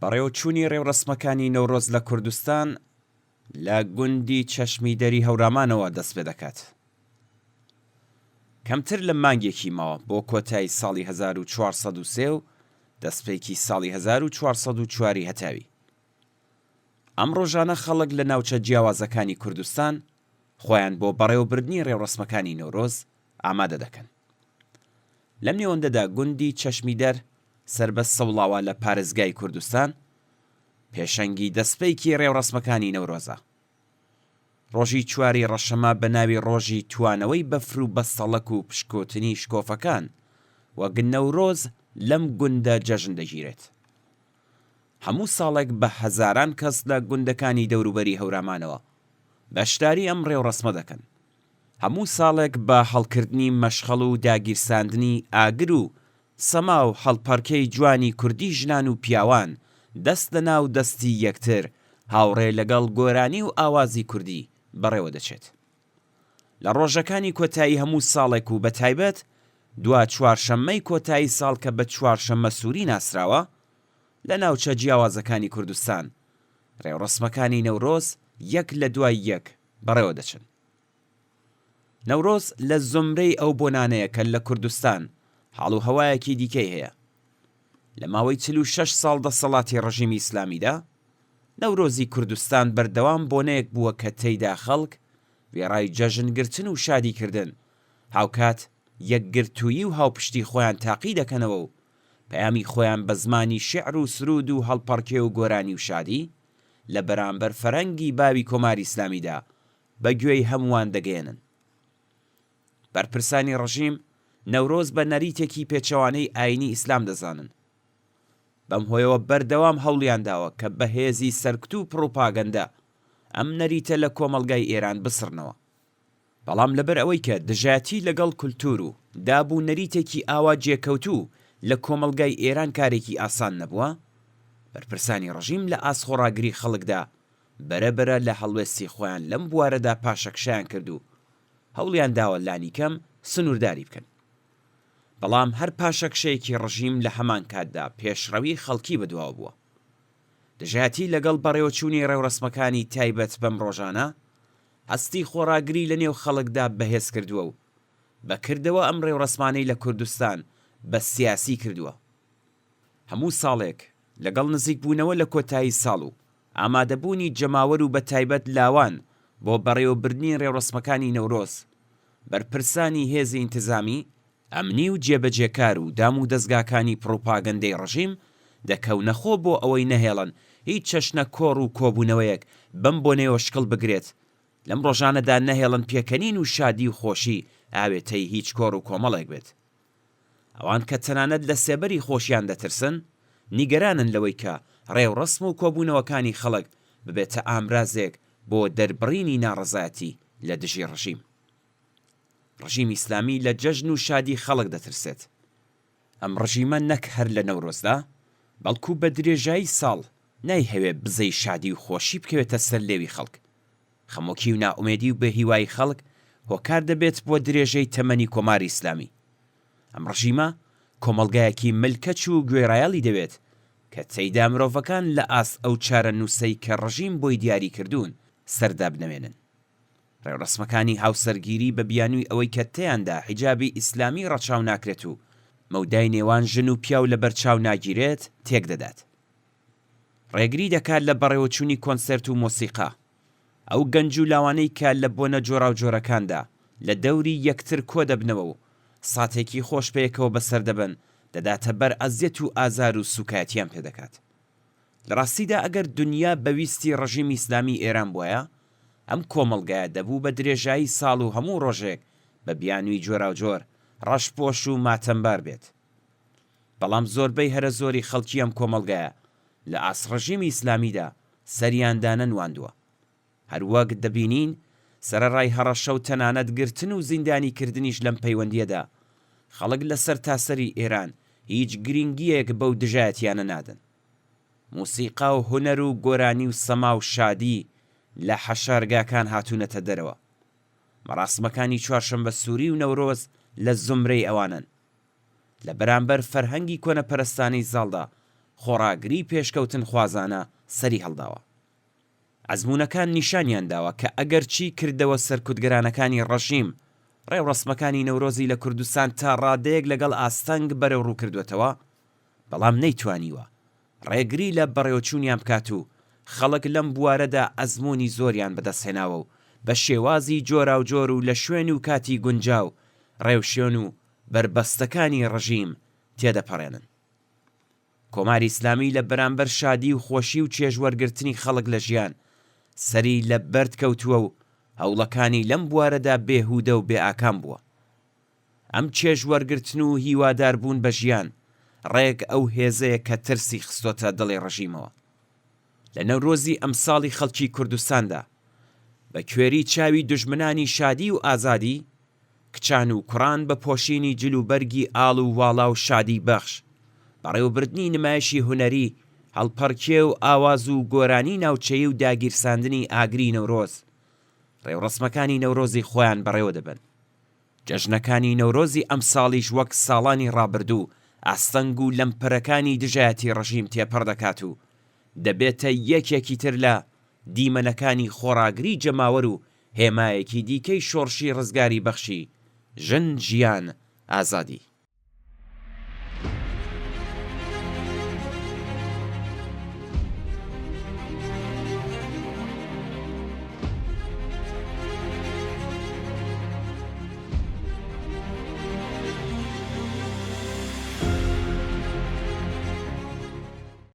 بەڕێوەچوونی ڕێوڕەسمەکانی نەورۆز لە کوردستان لە گوندی چەشمی دەری هەورامانەوە دەستپێدەکات. کەمتر لە مانگێکی ماوە بۆ کۆتایی ساڵی 1403 و دەستپێکی ساڵی 1404 ی هەتاوی. ئەم ڕۆژانە خەڵک لە ناوچە جیاوازەکانی کوردستان خۆیان بۆ بەڕێوەبردنی ڕێوڕەسمەکانی نەورۆز ئامادە دەکەن. لەم نێوەندەدا گوندی چەشمیدەر سەر بە سەوڵاوا لە پارێزگای کوردستان، پێشەنگی دەسپێکی ڕێوڕەسمەکانی نەورۆزە. ڕۆژی چواری ڕەشەمە بە ناوی ڕۆژی توانەوەی بەفر و بەستەڵەک و پشکوتنی شکۆفەکان وەک نەورۆز لەم گوندە جەژن دەگیرێت. هەموو ساڵێک بە هەزاران کەس لە گوندەکانی دەوروبەری هەورامانەوە بەشداری ئەم ڕێوڕەسمە دەکەن. هەموو ساڵێک بە هەڵکردنی مەشخەڵ و داگیرساندنی ئاگر و سەما و هەڵپەڕکێی جوانی کوردی ژنان و پیاوان دەست لە ناو دەستی یەکتر هاوڕێ لەگەڵ گۆرانی و ئاوازی کوردی بەڕێوە دەچێت. لە ڕۆژەکانی کۆتایی هەموو ساڵێک و بەتایبەت دوا چوارشەممەی کۆتایی ساڵ کە بە چوارشەممە سووری ناسراوە، لە ناوچە جیاوازەکانی کوردستان ڕێوڕەسمەکانی نەورۆز یەک لە دوای یەک بەڕێوە دەچن. نەورۆز لە زومرەی ئەو بۆنانەیە کە لە کوردستان حاڵ و هەوایەکی دیکەی هەیە. لە ماوەی 46 ساڵ دەسەڵاتی ڕژیمی ئیسلامیدا، نەورۆزی کوردستان بەردەوام بۆنەیەک بووە کە تێیدا خەڵک وێڕای جەژن گرتن و شادی کردن، هاوکات یەکگرتوویی و هاوپشتی خۆیان تاقی دەکەنەوە و پەیامی خۆیان بە زمانی شێعر و سروود و هەڵپەڕکێ و گۆرانی و شادی لە بەرامبەر فەرەنگی باوی کۆماری ئیسلامیدا بە گوێی هەمووان دەگەیەنن. بەرپرسانی ڕژیم نەورۆز بە نەریتێکی پێچەوانەی ئایینی ئیسلام دەزانن. بەم هۆیەوە بەردەوام هەوڵیان داوە کە بە هێزی سەرکوت و پڕوپاگەندە ئەم نەریتە لە کۆمەڵگای ئێران بسڕنەوە. بەڵام لەبەر ئەوەی کە دژایەتی لەگەڵ کولتوور و داب و نەریتێکی ئاوا جێکەوتوو لە کۆمەڵگای ئێران کارێکی ئاسان نەبووە، بەرپرسانی ڕژیم لە ئاست خۆڕاگری خەڵکدا بەرە بەرە لە هەڵوێستی خۆیان لەم بوارەدا پاشەکشەیان کرد و هەوڵیان داوە لانیکەم سنوورداری بکەن. بەڵام هەر پاشەکشەیەکی ڕژیم لە هەمان کاتدا پێشڕەوی خەڵکی بەدواوە بووە. دژایەتی لەگەڵ بەڕێوەچوونی ڕێوڕەسمەکانی تایبەت بەم ڕۆژانە، هەستی خۆڕاگری لە نێو خەڵکدا بەهێز کردووە و بە کردەوە ئەم ڕێوڕەسمانەی لە کوردستان بە سیاسی کردووە. هەموو ساڵێک لەگەڵ نزیکبوونەوە لە کۆتایی ساڵ و ئامادەبوونی جەماوەر و بەتایبەت لاوان بۆ بەڕێوەبردنی ڕێوڕەسمەکانی نەورۆز، بەرپرسانی هێزی ئینتزامی، ئەمنی و جێبەجێکار و دام و دەزگاکانی پڕوپاگەندەی ڕژیم دەکەونە خۆ بۆ ئەوەی نەهێڵن هیچ چەشنە کۆڕ و کۆبوونەوەیەک بەم بۆنەیەوە شکڵ بگرێت لەم ڕۆژانەدا نەهێڵن پێکەنین و شادی و خۆشی ئاوێتەی هیچ کۆڕ و کۆمەڵێک بێت. ئەوان کە تەنانەت لە سێبەری خۆشیان دەترسن، نیگەرانن لەوەی کە ڕێوڕەسم و کۆبوونەوەکانی خەڵک ببێتە ئامرازێک بۆ دەربڕینی ناڕەزایەتی لە دژی ڕژیم. ڕژیمی ئیسلامی لە جەژن و شادی خەڵک دەترسێت. ئەم ڕژیمە نەک هەر لە نەورۆزدا، بەڵکو بە درێژایی ساڵ نایهەوێ بزەی شادی و خۆشی بکەوێتە سەر لێوی خەڵک. خەمۆکی و نائومێدی و بێهیوایی خەڵک هۆکار دەبێت بۆ درێژەی تەمەنی کۆماری ئیسلامی. ئەم ڕژیمە کۆمەڵگایەکی ملکەچ و گوێڕایەڵی دەوێت کە تێیدا مرۆڤەکان لە ئاست ئەو چارەنووسەی کە ڕژیم بۆی دیاری کردوون سەردابنەوێنن. ڕێوڕەسمەکانی هاوسەرگیری بە بیانووی ئەوەی کە تێیاندا حیجابی ئیسلامی ڕەچاو ناکرێت و مەودای نێوان ژن و پیاو لەبەرچاو ناگیرێت تێکدەدات. ڕێگری دەکات لە بەڕێوەچوونی کۆنسێرت و مۆسیقا. ئەو گەنج و لاوانەی کە لە بۆنە جۆراوجۆرەکاندا لە دەوری یەکتر کۆدەبنەوە و ساتێکی خۆش پێکەوە بەسەر دەبەن، دەداتە بەر ئەزیەت و ئازار و سووکایەتیان پێدەکات. لە ڕاستیدا ئەگەر دونیا بە ویستی ڕژیمی ئیسلامیی ئێران بوایە، ئەم کۆمەڵگایە دەبوو بە درێژایی ساڵ و هەموو ڕۆژێک بە بیانووی جۆراوجۆر ڕەشپۆش و ماتەمبار بێت. بەڵام زۆربەی هەرە زۆری خەڵکی ئەم کۆمەڵگایە لە ئاست ڕژیمی ئیسلامیدا سەریان دانەنواندووە. هەر وەک دەبینین سەرەڕای هەڕەشە و تەنانەت گرتن و زیندانی کردنیش لەم پەیوەندییەدا، خەڵک لە سەرتاسەری ئێران هیچ گرینگییەک بەو دژایەتییانە نادەن. موسیقا و هونەر و گۆرانی و سەما و شادی لە حەشارگاکان هاتوونەتە دەرەوە. مەراسمەکانی چوارشەمبە سووری و نەورۆز لە زومرەی ئەوانەن. لە بەرامبەر فەرهەنگی کۆنەپەرستانەی زاڵدا. خۆڕاگری پێشکەوتنخوازانە سەری هەڵداوە. ئەزموونەکان نیشانیان داوە کە ئەگەرچی کردەوە سەرکوتگەرانەکانی ڕەژیم ڕێوڕەسمەکانی نەورۆزی لە کوردستان تا ڕادەیەک لەگەڵ ئاستەنگ بەرەوڕوو کردووەتەوە، بەڵام نەیتوانیوە ڕێگری لە بەڕێوەچوونیان بکات و خەڵک لەم بوارەدا ئەزموونی زۆریان بەدەستهێناوە و بە شێوازی جۆراوجۆر و لە شوێن و کاتی گونجاو ڕێوشوێن و بەربەستەکانی ڕژیم تێدەپەڕێنن. کۆماری ئیسلامی لە بەرامبەر شادی و خۆشی و چێژوەرگرتنی خەڵک لە ژیان، سەری لە بەرد کەوتووە و هەوڵەکانی لەم بوارەدا بێهوودە و بێ ئاکام بووە. ئەم چێژوەرگرتن و هیواداربوون بە ژیان، ڕێک ئەو هێزەیە کە ترسی خستۆتە دڵی ڕژیمەوە. لە نەورۆزی ئەمساڵی خەڵکی کوردستاندا، بە کوێری چاوی دوژمنانی شادی و ئازادی، کچان و کوڕان بە پۆشینی جل و بەرگی ئاڵ و واڵا و شادی بەخش، بەڕێوەبردنی نمایشی هونەری، هەڵپەڕکێ و ئاواز و گۆرانی ناوچەیی و داگیرساندنی ئاگری نەورۆز، ڕێوڕەسمەکانی نەورۆزی خۆیان بەڕێوە دەبەن. جەژنەکانی نەورۆزی ئەمساڵیش وەک ساڵانی ڕابردوو ئاستەنگ و لەمپەرەکانی دژایەتی ڕژیم تێپەڕ دەکات و دەبێتە یەکێکی تر لە دیمەنەکانی خۆڕاگری جەماوەر و هێمایەکی دیکەی شۆڕشی ڕزگاریبەخشی ژن ژیان ئازادی.